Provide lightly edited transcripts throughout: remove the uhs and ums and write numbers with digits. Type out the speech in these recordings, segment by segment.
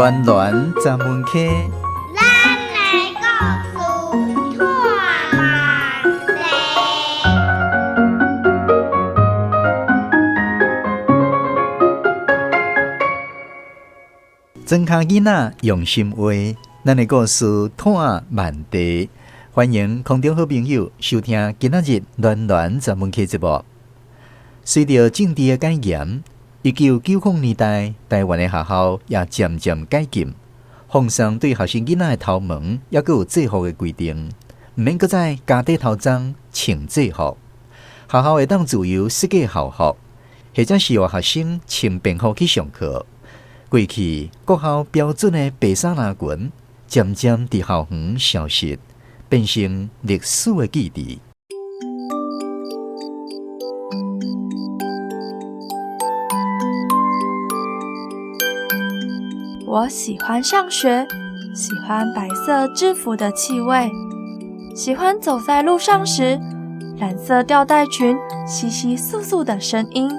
暖暖十门溪，咱的故事拖慢地。庄跤囡仔用心画，咱的故事拖慢地。欢迎空中好朋友收听今仔日暖暖十门溪节目。随著政治的改严，1990年代，台湾的学校也渐渐改进，放松对学生囡仔的头毛，犹阁有制服的规定，毋免阁再加短头鬃穿制服。学校会当自由设计校服，或者是予学生穿便服去上课。过去国校标准的白衫蓝裙，渐渐伫校园消失，变成历史的记忆。我喜欢上学，喜欢白色制服的气味，喜欢走在路上时蓝色吊带裙窸窸窣窣的声音，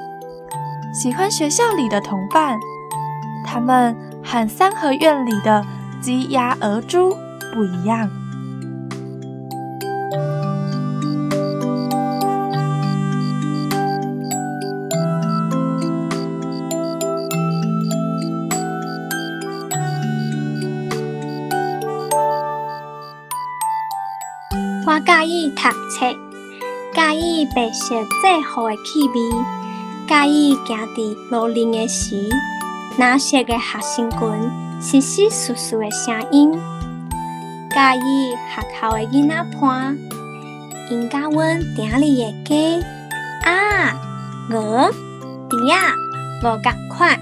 喜欢学校里的同伴，他们和三合院里的鸡鸭鹅猪不一样。我佮意读册，佮意白色制服的气味，佮意行伫路顶的时，蓝色的学生裙窸窸窣窣的声音，佮意学校的囡仔伴，𪜶佮阮埕里的鸡、鸭、鹅、猪仔无仝款。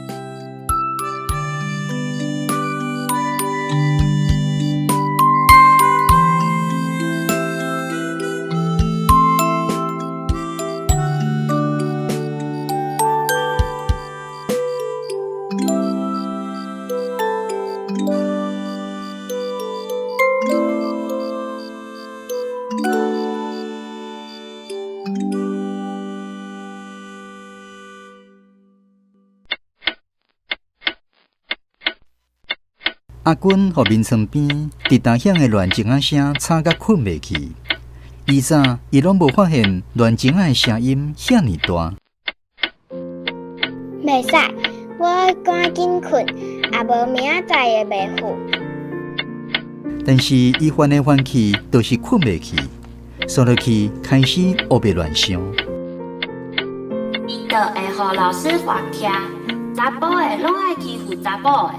阿君予眠床边直打响的乱钟仔声吵甲睏袂去。以前伊攏无发现乱钟仔的声音遐尔大。袂使，我爱赶紧睏，也无明仔载会袂赴。但是伊翻来翻去，就是睏袂去，煞落去开始乌白乱想。伊就会予老师罚徛，查埔的攏爱欺负查某的。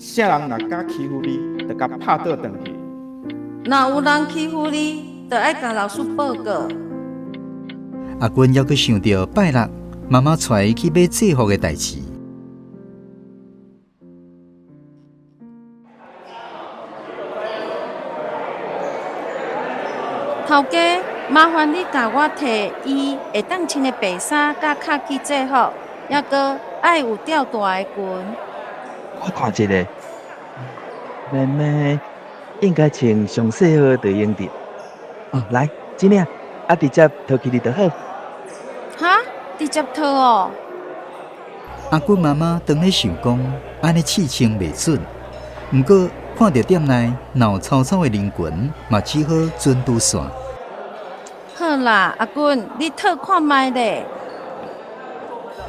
啥人若敢欺负你，就共拍倒转去。若有人欺负你，就爱共老师报告。阿君犹阁想著拜六妈妈带伊去买制服的代志。头家，麻烦你共我提伊会当穿的白衫佮卡其制服，犹阁爱有吊带的裙。我看一下，妹妹应该穿上细号就用得。哦，来，这领啊，直接套起来就好。哈？直接套哦？阿君妈妈当咧想讲，按呢试穿袂准，毋过看著店内闹吵吵的人群，嘛只好准拄线。好啦，阿君，你套看觅咧。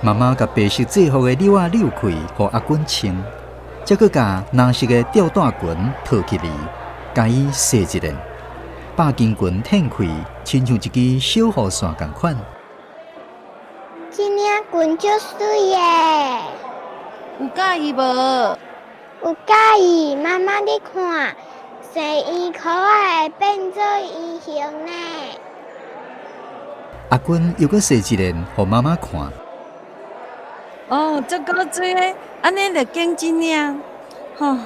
妈妈共白色制服的纽仔扭开，予阿君穿，才阁共蓝色的吊带裙套起来，共伊洗一下，百金裙褪开，亲像一支小雨伞仝款。这领裙足媠的。有佮意无？有佮意，妈妈你看，生圆可爱会变做圆形呢。阿君又阁洗一下，予妈妈看。哦，足古锥的，按呢就拣这领，吼，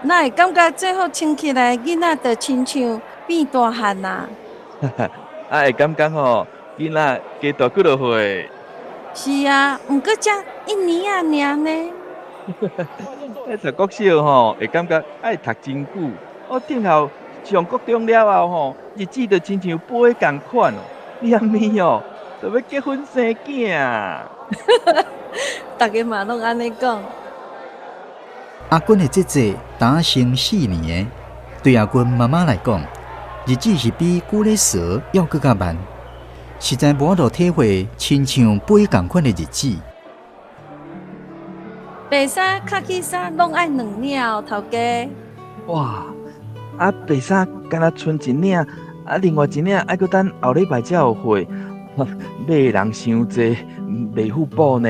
哪会感觉制服穿起来，囡仔就亲像变大汉啊？啊，会感觉吼，囡仔加大几落岁。是啊，毋过才一年仔尔呢。彼读国小吼，会感觉爱读真久。我顶后上国中了后吼，日子就亲像飞仝款哦。你按呢哦，就欲结婚生囝。逐家嘛攏按呢讲。阿君的姐姐打生4年的，對阿君媽媽來講，日子是比龜咧趖猶閣較慢，實在無法度體會親像飛仝款的日子。白衫、卡其衫攏愛兩領哦，頭家。哇！啊，白衫敢若賰一領，啊，另外一領愛閣等後禮拜才有貨，買的人傷濟，袂赴補呢。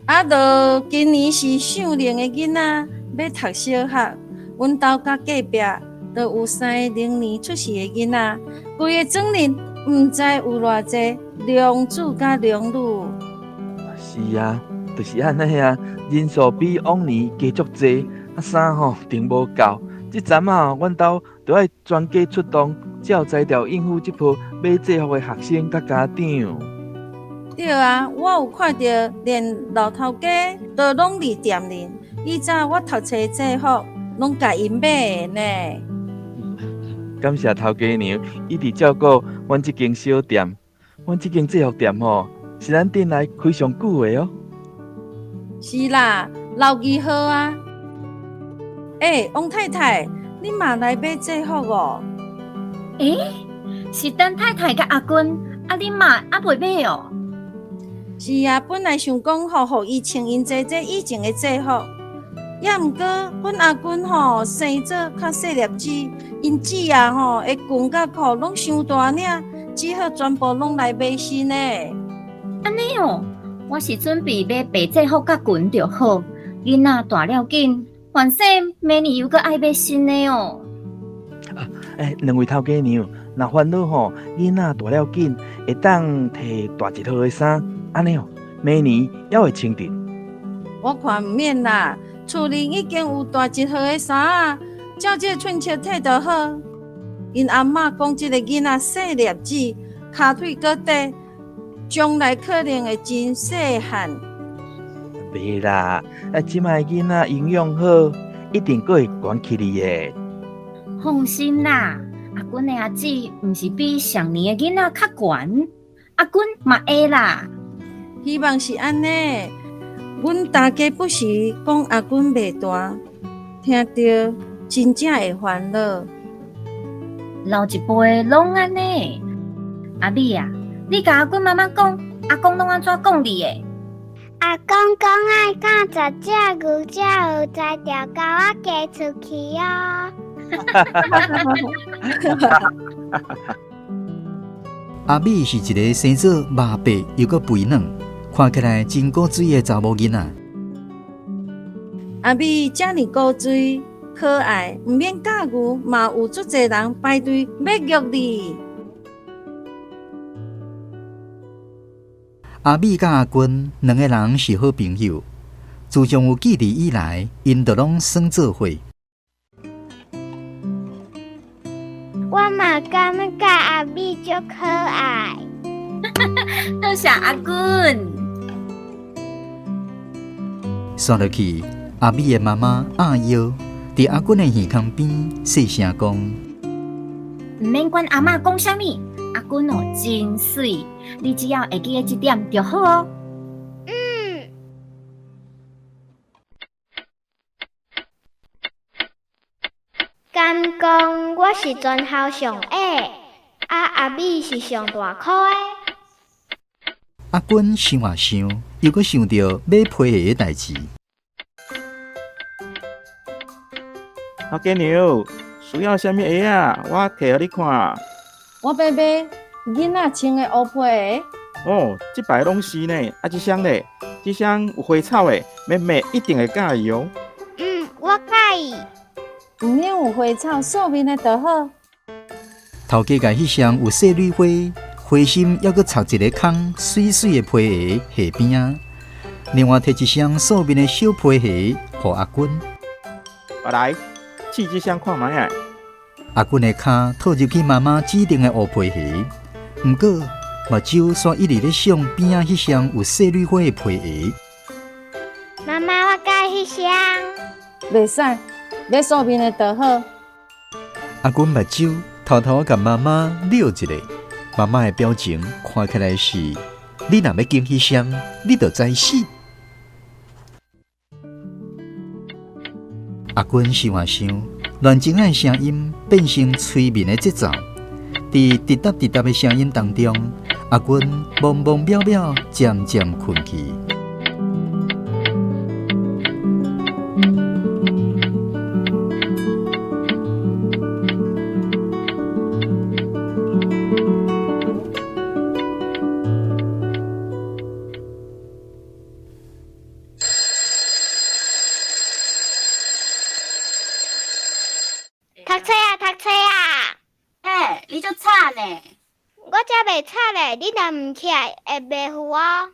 啊，著今年是上齡的囡仔欲讀小學，阮兜佮隔壁著有三個零年出世的囡仔，規个庄裡毋知有偌濟良子佮良女。是啊，就是按呢啊，人數比往年加足濟，啊衫吼定無夠。這陣啊，阮兜著愛全家出動，才有才調應付這波買制服的學生佮家長。對啊，我有看著連老頭家都攏佇店裡。以前我讀冊的制服攏共𪜶買的呢。感謝頭家娘一直照顧阮這間小店，阮這間制服店吼是咱鎮內開上久的哦。是啦，老字號啊。欸，王太太，你嘛來買制服哦？欸，是陳太太佮阿君，啊，恁嘛猶未買哦？是啊，本來想講吼，予伊穿𪜶姐姐以前的制服，猶毋過阮阿君吼生做較細粒子，𪜶姊仔吼的裙佮褲攏傷大領，只好全部攏來買新的。按呢哦，我是準備買白制服佮裙就好，囡仔大了緊。反正明年又閣愛買新的哦。啊，欸，兩位頭家娘，若煩惱吼，囡仔大了緊，會當提大一號的衫，按呢哦，明年猶會穿著。我看毋免啦，厝裡已經有大一號的衫仔，照這個寸尺提就好。𪜶阿嬤講，這個囡仔細粒子，跤腿閣短，將來可能會真細漢。袂啦，啊，這擺囡仔營養好，一定閣會懸起來的。放心啦，阿君的阿姊毋是比上年的囡仔較懸，阿君嘛會啦。希望是按呢。阮大家不時講阿君袂大，聽著真正會煩惱。老一輩攏按呢。阿美啊，你共阿君媽媽講，阿公攏按怎講你的？阿公講愛教10隻牛才有才調共我嫁出去哦。阿美是一个生做肉白又閣肥嫩，看起來真古錐的查某囡仔。阿美遮爾古錐可愛，毋免教牛，嘛有足濟人排隊欲約你。阿美佮阿君兩个人是好朋友，自從有記憶以來，𪜶就攏耍做伙。我嘛感覺阿美足可愛。多謝阿君。煞落去，阿美的媽媽阿腰佇阿君的耳孔邊細聲講：毋免管阿嬤講啥物，阿君哦真媠，你只要會記得這點就好哦。嗯。敢講我是全校上矮，啊阿美是上大箍的。阿君想啊想，又閣想著買皮鞋的代誌。頭家娘，需要啥物鞋仔？我提予你看。我欲買囡仔穿的烏皮鞋。哦，這擺攏是呢。啊，這雙咧，這雙有花草的，妹妹一定會佮意哦。嗯，我佮意。毋免有花草，素面的就好。頭家共彼雙有細蕊花、花心猶閣插一个空、媠媠的皮鞋下邊仔，另外提一雙素面的小皮鞋予阿君。我來試這雙看覓仔。阿君的跤套入去媽媽指定的烏皮鞋，毋過目睭煞一直咧想邊仔彼雙有細蕊花的皮鞋。媽媽，我佮意彼雙。袂使，買素面的就好。阿君目睭偷偷共媽媽瞄一下，媽媽的表情看起來是：你若欲揀彼雙，你就知死。阿君想啊想，亂鐘仔的聲音變成催眠的節奏，佇滴答滴答的聲音當中，阿君茫茫渺渺，漸漸睏去。讀冊啊，讀冊啊！嘿，你足吵呢！我才袂吵咧，你若毋起來會袂赴哦。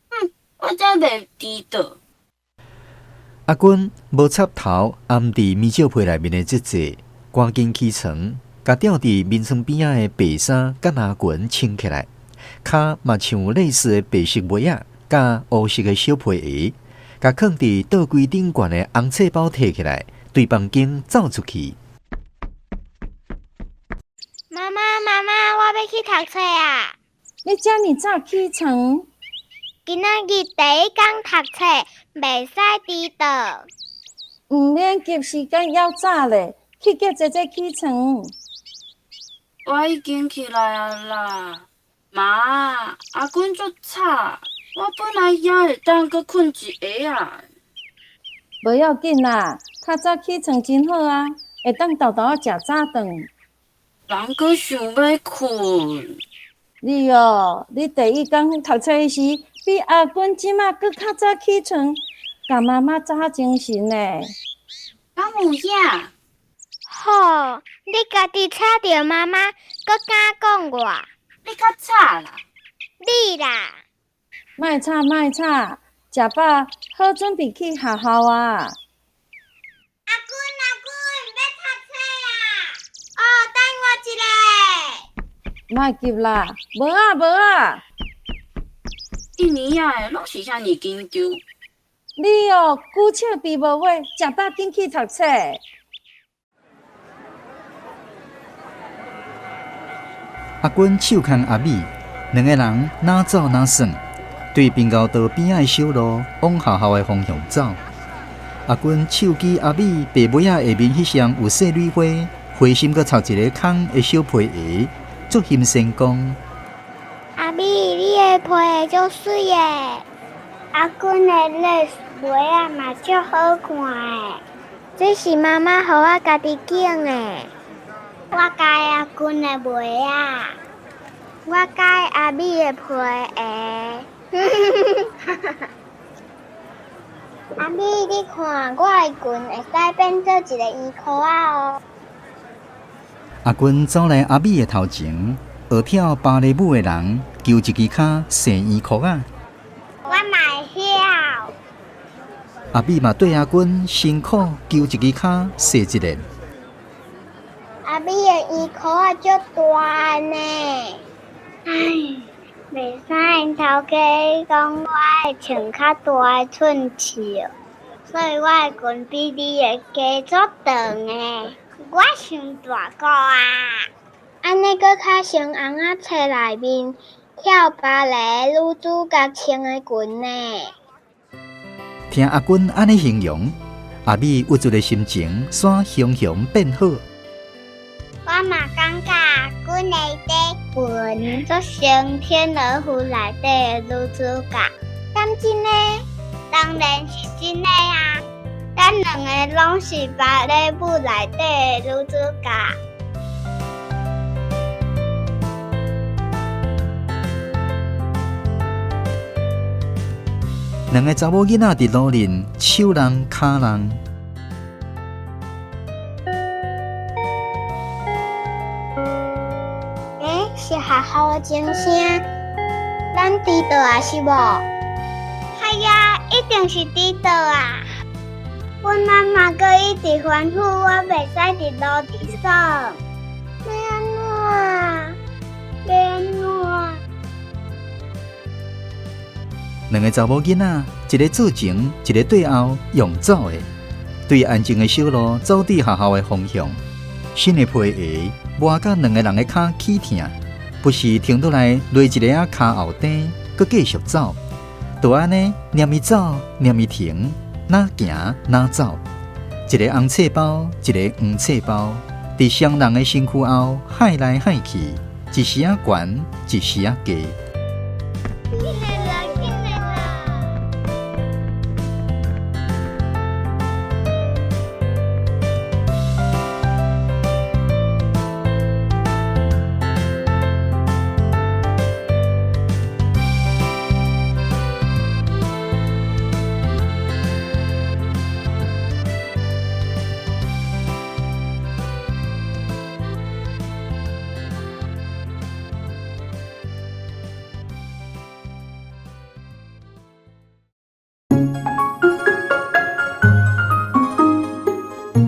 哼，我才袂遲到。阿君無插頭，掩佇棉罩被內面的節節，趕緊起床，共吊佇眠床邊仔的白衫佮藍裙穿起來，跤嘛像類似的白色襪仔，佮烏色的小皮鞋，共囥佇桌櫃頂懸的紅冊包提起來，對房間走出去。媽媽，媽媽，我欲去讀冊啊！你遮爾早起床？今仔日第一工讀冊，袂使遲到。毋免急，時間猶早咧，去叫姐姐起床。我已經起來啊啦，媽，阿君足吵，我本來也會當閣睏一下啊。無要緊啦，較早起床真好啊，會當沓沓仔食早頓。人閣想欲睏。你哦，你第一工讀冊時，比阿君這馬閣較早起床，共媽媽早精神呢。敢有影？吼，你家己吵著媽媽，閣敢講我？你較吵啦！你啦！莫吵莫吵，食飽好準備去學校啊！阿君阿君，欲讀冊啊！哦，等我一下。莫急啦，無啊無啊。一年仔的攏是遐爾緊張。你哦，久笑枇無話，食飽緊去讀冊。阿君手牽阿美，兩个人哪走哪耍，對平交道邊仔的小路往學校的方向走。阿君手舉阿美白襪仔下面彼雙有細蕊花，花心閣插一个空的小皮鞋，足欣羨講：阿美，你的皮鞋足媠的。阿君的蕾絲襪仔嘛足好看的，這是媽媽予我家己揀的。我佮意阿君的襪仔，我佮意阿美的皮鞋。阿美，你看，我的裙會使變做一个圓箍仔哦。阿君走來阿美的頭前，學跳芭蕾舞的人，揪一支跤踅圓箍仔。我嘛會曉。阿美嘛對阿君辛苦揪一支跤踅一下。阿美的圓箍仔足大呢。唉，袂使𪜶頭家講我愛穿較大的寸尺，所以我的裙比你的加足長的。我傷大個啊！按呢閣較像尪仔冊內面跳芭蕾女主角穿的裙呢。聽阿君按呢形容，阿美鬱卒的心情煞雄雄變好。我嘛感覺阿君的短裙足像天鵝湖內底的女主角，敢真的？當然是真的啊！咱兩个攏是芭蕾舞內底的女主角。兩个查某囡仔佇路面手攏跤攏。欸，是學校的鐘聲，咱遲到啊是無？係啊，一定是遲到啊！阮媽媽閣一直吩咐我袂使佇路頂耍。欲按怎啊？欲按怎？兩个查某囡仔，一个做前，一个對後，用走的，對安靜的小路走佇學校的方向。新的皮鞋磨甲兩个人的跤起疼，不時停落來攏一下仔跤後底，閣繼續走。就按呢，念伊走，念伊停，哪行哪走。一个紅冊包，一个黃冊包，佇雙人的身軀後害來害去，一時仔懸，一時仔低。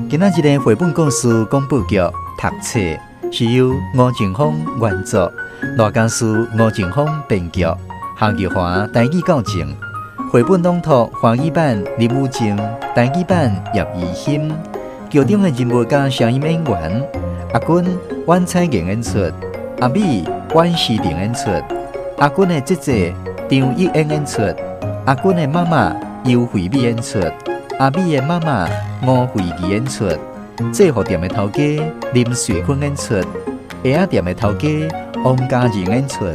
今仔日的繪本故事廣播劇《讀冊》是由吳靖峰原作，賴家書吳靖峰編劇，夏玉華台語教證。繪本朗讀華語版林雨靜，台語版葉怡欣。劇中的人物佮聲音演員阿君阮彩瑩演出，阿美阮詩玲演出，阿君的姐姐張玉英演出，阿君的媽媽尤惠美演出，阿美的媽媽吳慧儀演出，制服店的頭家林瑞坤演出，鞋仔店的頭家王嘉仁演出。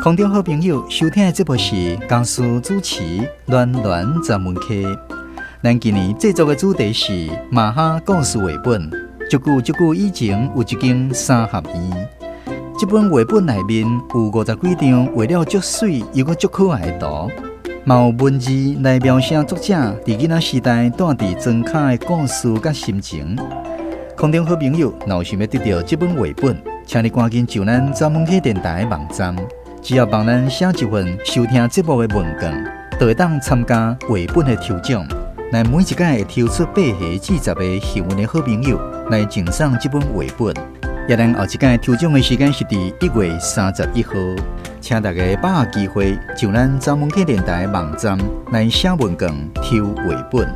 空中好朋友收聽的節目是江蘇主持暖暖十門客。咱今年製作的主題是馬哈故事繪本。足久足久以前有一間三合院，這本繪本內面有50幾張畫了足媠又閣足可愛的圖，嘛有文字來描寫作者佇囡仔時代蹛佇莊跤的故事佮心情。空中好朋友，若有想欲得著這本繪本，請你趕緊上咱十門客電台的網站。只要幫咱寫一份收聽節目的問卷，就會當參加繪本的抽獎。咱每一屆會抽出8個至10個幸運的好朋友來贈送這本繪本。也咱後一屆抽獎的時間是佇1月31號，請大家把握機會，上咱十門客電台網站來寫問卷抽繪本。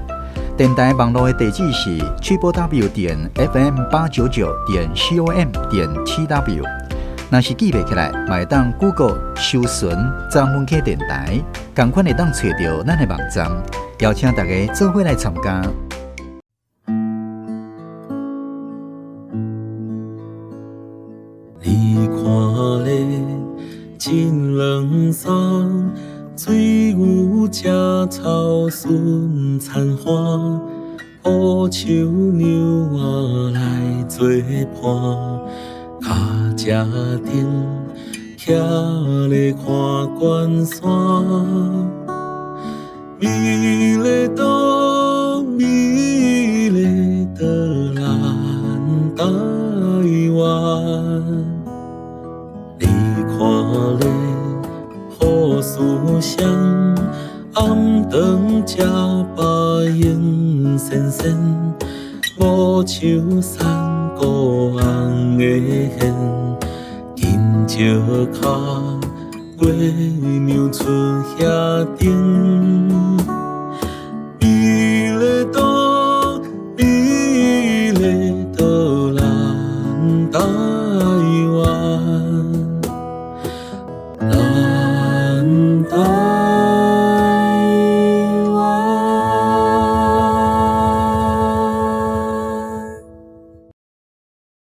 電台網路的地址是 www.fm899.com.tw。若是記袂起來，嘛會當 Google 搜尋十門客電台，仝款會當揣著咱的網站，邀請大家做伙來參加。你看咧，真軟爽，水牛食草順田花，乌樹娘仔來做伴。跤車頂徛咧看關山，美麗島，美麗的咱台灣。你看咧，好思想，暗頓食飽閒仙仙，無樹山谷紅的現，金石跤月娘出遐頂，美麗島，美麗的咱台